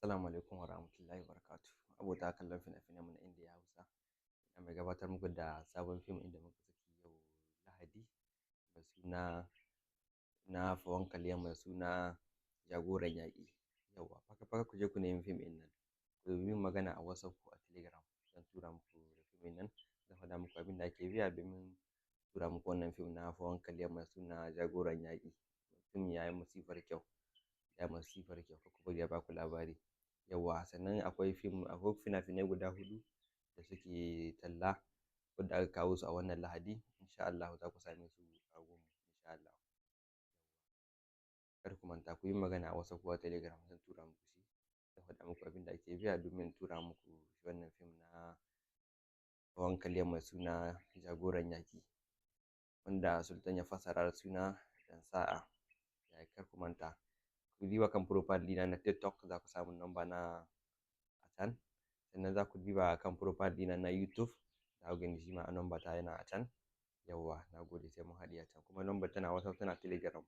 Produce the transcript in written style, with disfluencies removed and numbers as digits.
Assalamu alaikum warahmatullahi wabarakatuh. Abota kallon fina-finan mu na Indiya Hausa. Ina mai gabatar muku da sabon fim inda muka saki yau Lahadi mai suna na Pawan Kalyan mai suna Jagoran Yaƙi. Yauwa, faka faka ku je ku nemi fim ɗin nan. Ku yi min magana a WhatsApp ko a Telegram. Zan tura muku da fim ɗin nan. Zan faɗa muku abin da ake biya domin tura muku wannan fim na Pawan Kalyan mai suna Jagoran Yaƙi. Fim ya yi masifar kyau. Ya yi masifar kyau. Kar ku bari a baku labari. Yauwa, sannan akwai fim, akwai fina-finai guda huɗu da suke talla wadda aka kawo su a wannan Lahadi. Insha Allahu za ku same su a gunmu insha Allahu. Kar ku manta ku yi magana a WhatsApp ko a Telegram, zan tura muku shi. Zan faɗa muku abin da ake biya domin tura muku wannan fim na Pawan Kalyan mai suna Jagoran Yaƙi, wanda Sultan ya fassara da suna Ɗan Sa'a. Kar ku manta. Ku diba kan profile ɗina na TikTok, za ku samu number na a can. Sannan za ku diba kan profile ɗina na YouTube, za ku gani shi ma number ta yana a can. Yauwa, na gode, sai mun haɗu a can. Kuma number tana WhatsApp, tana Telegram.